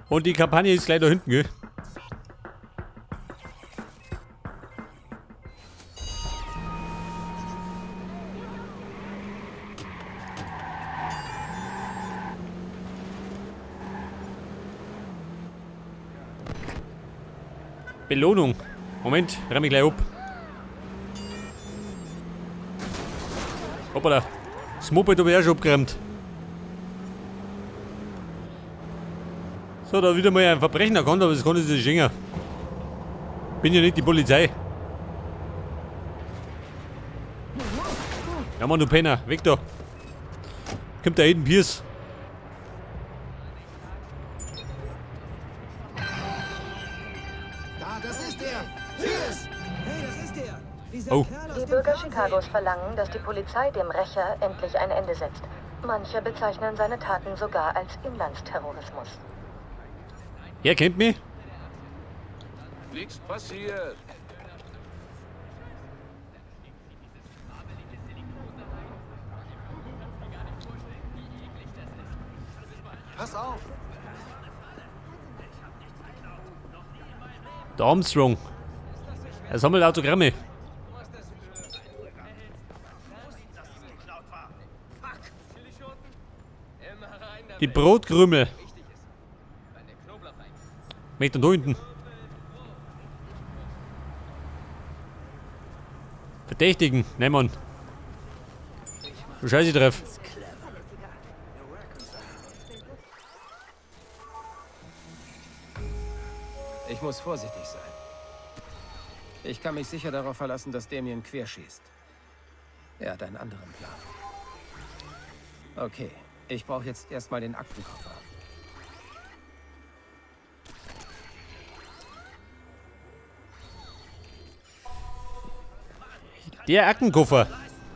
Und die Kampagne ist gleich da hinten, gell? Belohnung. Moment, renn mich gleich ab. Hoppala. Das Moped habe ich auch schon abgeräumt. So, da wieder mal ein Verbrechen erkannt, aber das kann ich nicht schenken. Bin ja nicht die Polizei. Ja Mann, du Penner, weg da. Kommt der Aiden Pierce. Da, das ist er! Pierce! Hey, das ist er! Dieser Oh. Kerl aus Die dem Bürger Fernsehen. Chicagos verlangen, dass die Polizei dem Rächer endlich ein Ende setzt. Manche bezeichnen seine Taten sogar als Inlandsterrorismus. Er kennt mich. Nichts passiert. Pass auf! Der Armstrong. Er sammelt Autogramme. Die Brotkrümel. Möchte da hinten. Verdächtigen. Nein, Mann. Du Scheiße drauf. Ich muss vorsichtig sein. Ich kann mich sicher darauf verlassen, dass Damien querschießt. Er hat einen anderen Plan. Okay, ich brauche jetzt erstmal den Aktenkoffer. Der Aktenkoffer.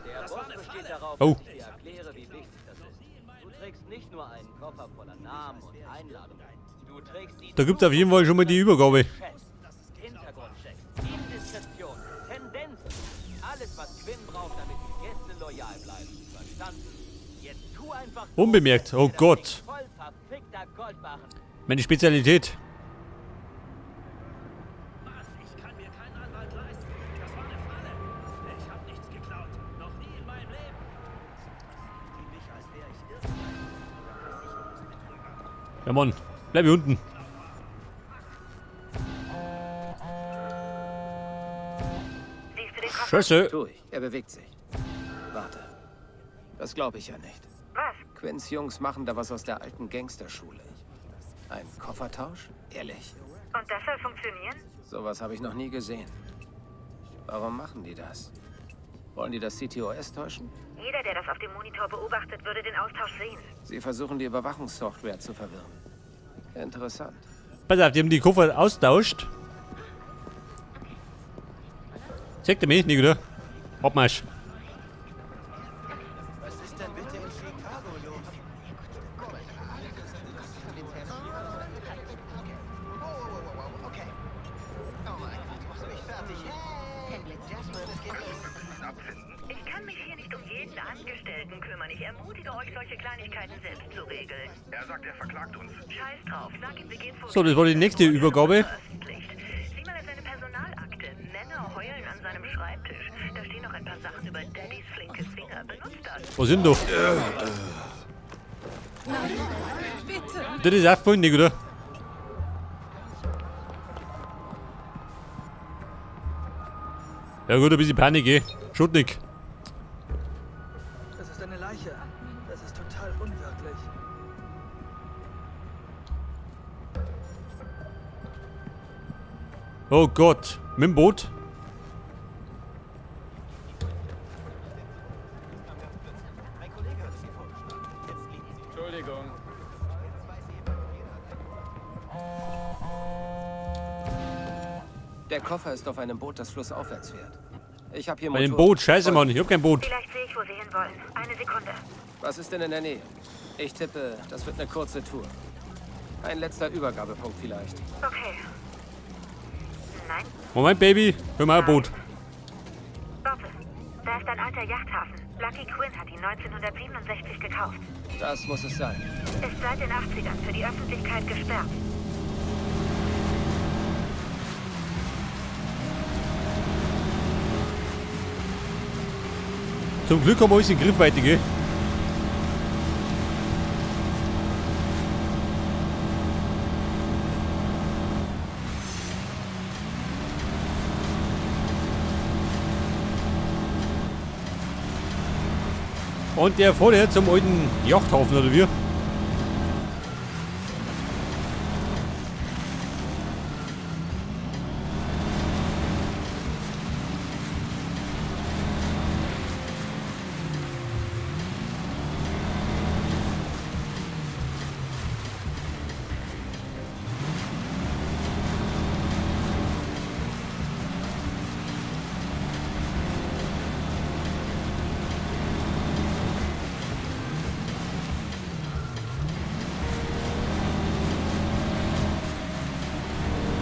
Der Boss besteht darauf, Oh. dass ich dir erkläre, wie wichtig das ist. Du trägst nicht nur einen Koffer voller Namen und Einladungen. Du trägst die Da gibt's auf jeden Fall schon mal die Übergabe. Chats, Hintergrundchecks, Indiskretion, Tendenzen. Alles, was Quinn braucht, damit die Gäste loyal bleiben. Verstanden? Jetzt tu einfach so, Unbemerkt. als Oh wär das Gott. Ding voll verfickter Goldbarren. Meine Spezialität. Ich kann mir keinen Anwalt leisten. Das war eine Falle. Ich habe nichts geklaut. Noch nie in meinem Leben. Die mich, als wäre ich irgendein Versicherungsbetrüger. Ja, Mann. Bleib hier unten. Siehst du den Koffer? Scheiße. Tu ich. Er bewegt sich. Warte. Das glaube ich ja nicht. Was? Quinns Jungs machen da was aus der alten Gangsterschule. Ein Koffertausch? Ehrlich. Und das soll funktionieren? Sowas habe ich noch nie gesehen. Warum machen die das? Wollen die das CTOS täuschen? Jeder, der das auf dem Monitor beobachtet, würde den Austausch sehen. Sie versuchen, die Überwachungssoftware zu verwirren. Interessant. Pass auf, die haben die Koffer austauscht. Zeigt er mich nicht, oder? Abmarsch. Was ist denn bitte in Chicago los? Okay. Oh mein Gott, machst du mich fertig? Hey! Jasmine, es geht los. Ich kann mich hier nicht um jeden Angestellten kümmern. Ich ermutige euch, solche Kleinigkeiten selbst zu regeln. Er sagt, er verklagt uns. Scheiß drauf. Sag ihm, wir gehen vor So, das war die nächste Übergabe. Veröffentlicht. Sieh mal in seine Personalakte. Männer heulen an seinem Schreibtisch. Da stehen noch ein paar Sachen über Daddys flinke Finger. Benutzt das. Was sind da? Das ist auch voll nicht, oder? Ja gut, ein bisschen Panik, eh. Schutnik. Das ist eine Leiche. Das ist total unwirklich. Oh Gott. Mit dem Boot. Entschuldigung. Der Koffer ist auf einem Boot, das flussaufwärts fährt. Ich habe hier Bei dem Motor. Boot. Scheiße, Mann. Ich hab kein Boot. Vielleicht sehe ich, wo sie hinwollen. Eine Sekunde. Was ist denn in der Nähe? Ich tippe, das wird eine kurze Tour. Ein letzter Übergabepunkt vielleicht. Okay. Nein. Moment, Baby. Hör mal ein Boot. Warte. Da ist ein alter Yachthafen. Lucky Quinn hat ihn 1967 gekauft. Das muss es sein. Ist seit den 80ern für die Öffentlichkeit gesperrt. Zum Glück haben wir alles in Griffweite, gell? Und der vorher zum alten Yachthafen, oder wie?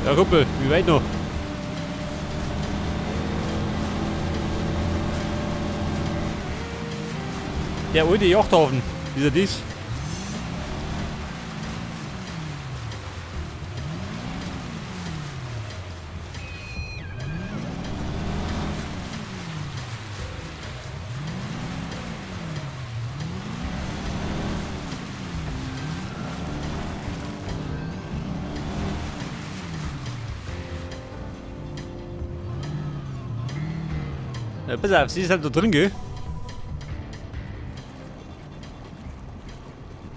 Ja, Kumpel, wie weit noch? Der alte Yachthafen, dieser dies. Ja, pass auf, sie ist halt da drin, gell?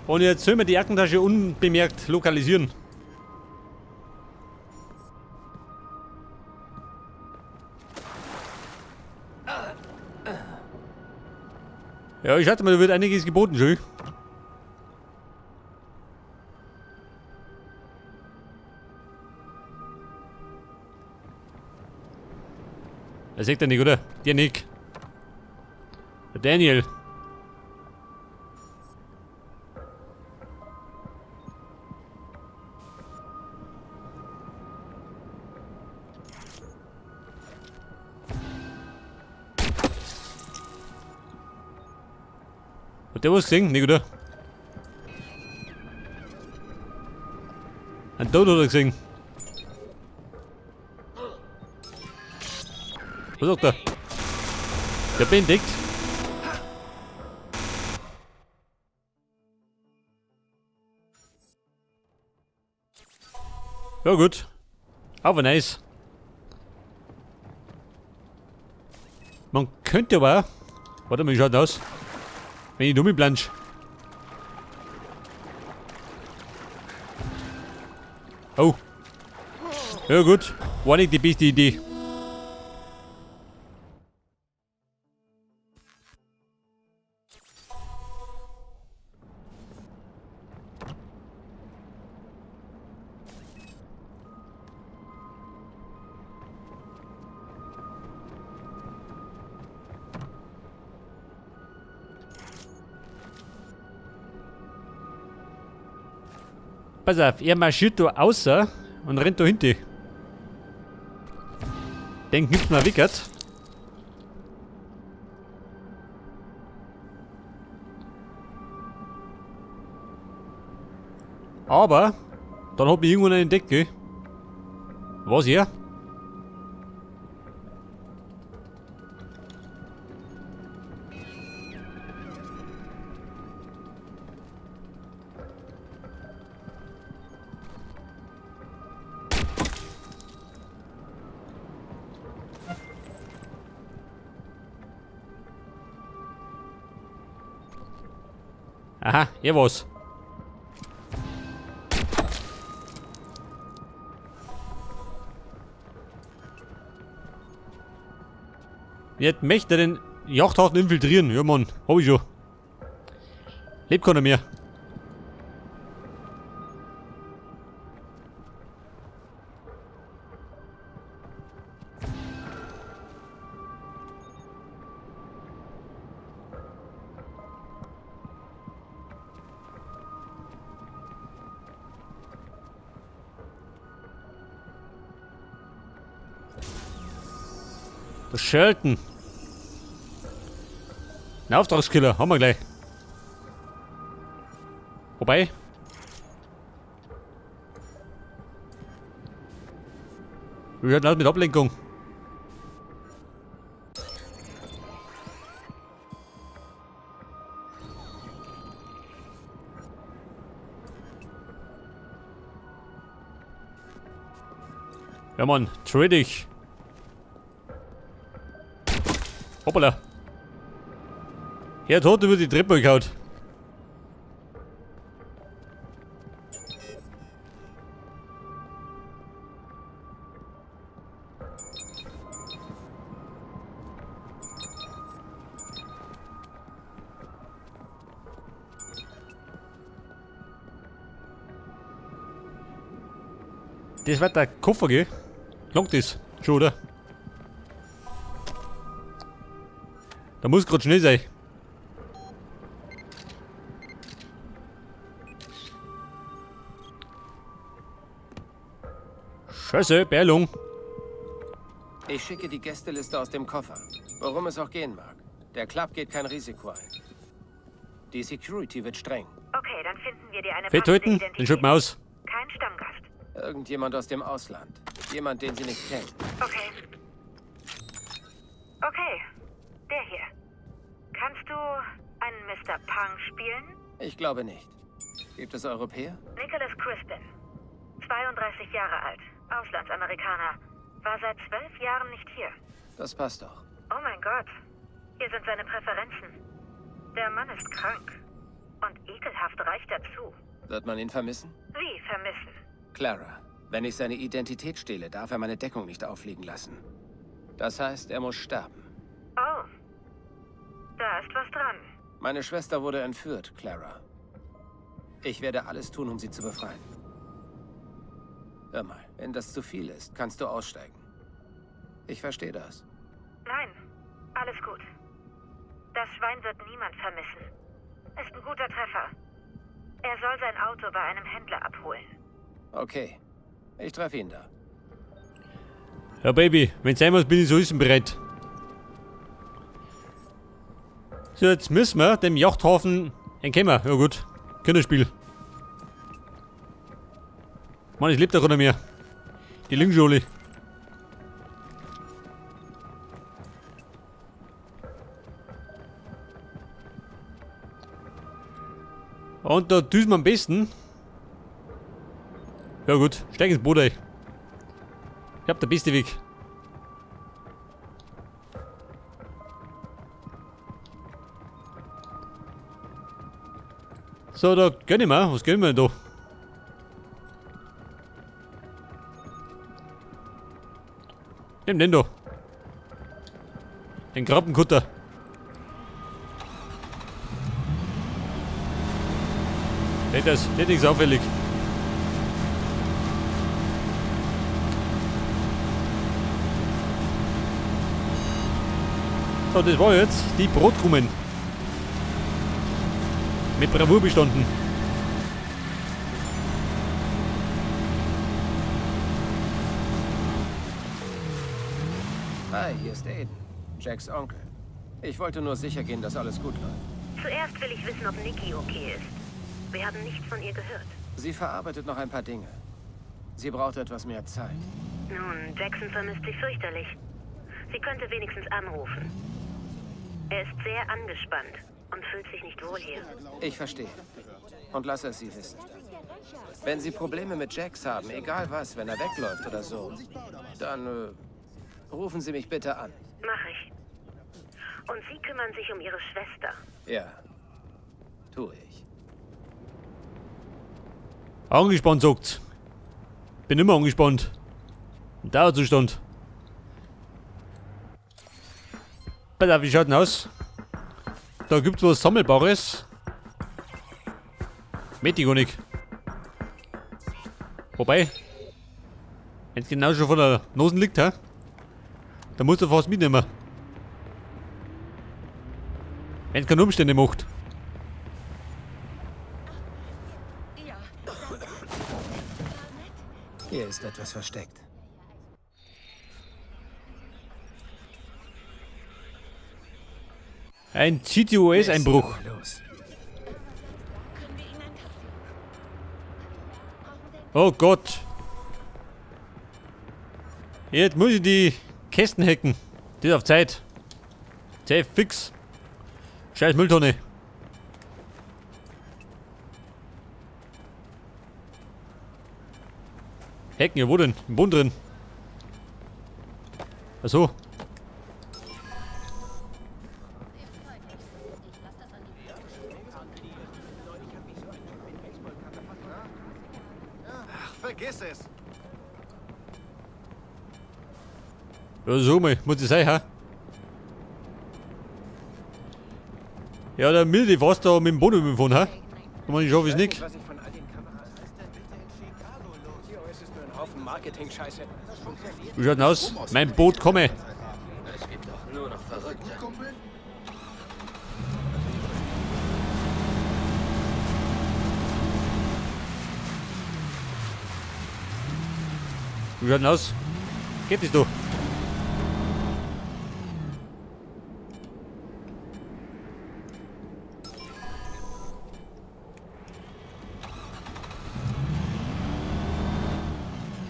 Und jetzt sollen wir die Jackentasche unbemerkt lokalisieren. Ja, ich schätze mal, da wird einiges geboten, schön. Das sieht der Nick, oder? Der Nick. Der Daniel. Hat der was gesehen? Nick, oder? Ein Tod hat er gesehen. Was sagt er? Der Benedikt. Ja gut. Aber nice. Man könnte aber... Warte mal, wie schaut das aus? Wenn ich dumm plansch. Oh. Ja gut. War nicht die beste Idee. Pass auf, er marschiert da außer und rennt da hinten. Den knüpft man wickert. Aber dann hat mich irgendwann einen entdeckt, gell? Was er? Aha, hier war's. Jetzt möchte den Yachthafen infiltrieren. Ja Mann, hab ich schon. Lebt keiner mehr. Der Shelton. Ein Auftragskiller, haben wir gleich. Wobei. Wir hatten halt mit Ablenkung. Ja Mann, trade dich. Hoppala. Herr tot über die Treppe gehauen. Das wird der Koffer, gell? Langt das? Schon, oder? Da muss grad schnell sein. Scheiße, Berlung. Ich schicke die Gästeliste aus dem Koffer. Worum es auch gehen mag. Der Club geht kein Risiko ein. Die Security wird streng. Okay, dann finden wir dir eine Fett passende halten, den Identität. schalten wir aus. Kein Stammgast. Irgendjemand aus dem Ausland. Jemand, den sie nicht kennen. Okay. Okay, der hier. Kannst du einen Mr. Pang spielen? Ich glaube nicht. Gibt es Europäer? Nicholas Crispin. 32 Jahre alt, Auslandsamerikaner. War seit 12 Jahren nicht hier. Das passt doch. Oh mein Gott. Hier sind seine Präferenzen. Der Mann ist krank. Und ekelhaft reich dazu. Wird man ihn vermissen? Wie vermissen? Clara, wenn ich seine Identität stehle, darf er meine Deckung nicht auffliegen lassen. Das heißt, er muss sterben. Oh. Da ist was dran. Meine Schwester wurde entführt, Clara. Ich werde alles tun, um sie zu befreien. Hör mal, wenn das zu viel ist, kannst du aussteigen. Ich verstehe das. Nein, alles gut. Das Schwein wird niemand vermissen. Ist ein guter Treffer. Er soll sein Auto bei einem Händler abholen. Okay, ich treffe ihn da. Ja, Baby, wenn's sein muss, bin ich sowieso bereit. So, jetzt müssen wir dem Yachthafen entkommen. Ja gut, Kinderspiel. Mann, ich lebe doch unter mir. Die Linkschule. Und da düsen wir am besten. Ja gut, steig ins Boot ein. Ich hab der beste Weg. So, da gönn ich mir. Was gönnen wir denn da? Nimm den da. Den Krabbenkutter. Das ist nichts auffällig. So, das war jetzt die Brotkrumen. Mit Bravour bestanden. Hi, hier ist Aiden, Jacks Onkel. Ich wollte nur sicher gehen, dass alles gut läuft. Zuerst will ich wissen, ob Nikki okay ist. Wir haben nichts von ihr gehört. Sie verarbeitet noch ein paar Dinge. Sie braucht etwas mehr Zeit. Nun, Jackson vermisst sie fürchterlich. Sie könnte wenigstens anrufen. Er ist sehr angespannt und fühlt sich nicht wohl hier. Ich verstehe. Und lasse es Sie wissen. Wenn Sie Probleme mit Jax haben, egal was, wenn er wegläuft oder so, dann rufen Sie mich bitte an. Mach ich. Und Sie kümmern sich um Ihre Schwester. Ja, tue ich. Angespannt, sagt's. Bin immer angespannt. Im Dauerzustand. Pass auf, wie schaut denn aus? Da gibt's was Sammelbares. Mätig. Wobei, wenn's genau schon vor der Nase liegt, hä? Da musst du fast mitnehmen. Wenn's keine Umstände macht. Hier ist etwas versteckt. Ein GTOS-Einbruch. Oh Gott. Jetzt muss ich die Kästen hacken. Das ist auf Zeit. Zeit fix. Scheiß Mülltonne. Hacken, ja wo denn? Im Boden drin. Achso. Ach, vergiss es. Ja, so mal, muss ich sein, ha? Ja, der Milde war's da mit dem Boden überfahren, ha? Ich meine, ich hoffe es nicht. Was ich von all den Kameras. TOS ist nur ein Haufen Marketing-Scheiße. Wie schaut denn aus? Mein Boot komme. Es gibt doch nur noch Verrückte. Wie schaut denn aus? Geht das da?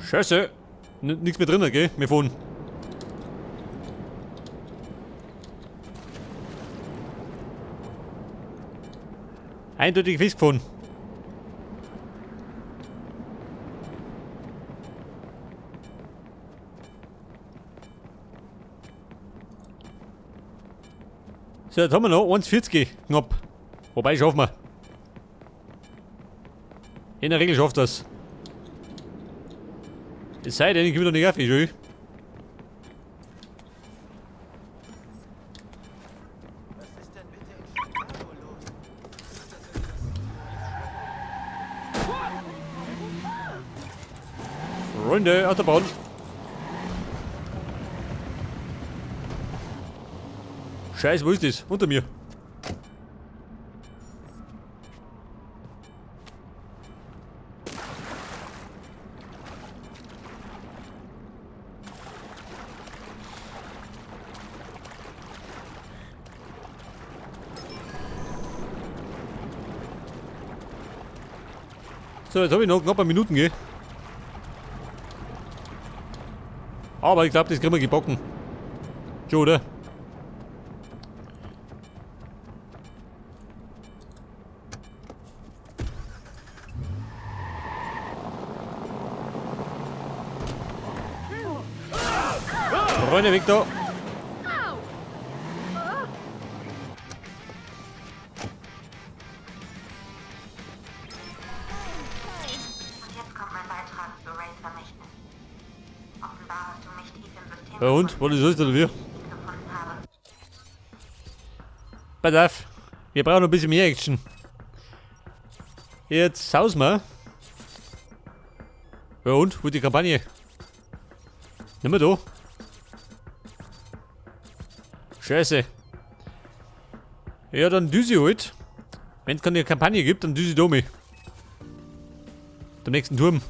Scheiße. Nichts mehr drin, gell? Wir fahren. Eindeutig festgefahren. So, jetzt haben wir noch 1,40 knapp. Wobei, schaffen wir. In der Regel schafft das. Es sei denn, ich komme noch nicht auf, ich. Freunde, Autobahn. Scheiße, wo ist das? Unter mir. So, jetzt habe ich noch knapp ein paar Minuten, gell? Aber ich glaube, das kriegen wir gebacken. Schon, oder? Freunde, weg da! Ja und? Was ist das denn wir? Pass auf, wir brauchen noch ein bisschen mehr Action. Jetzt haus wir. Ja und? Wo ist die Kampagne? Nimm mal da. Scheiße. Ja, dann düse ich halt. Wenn es keine Kampagne gibt, dann düse ich da mal. Zum nächsten Turm.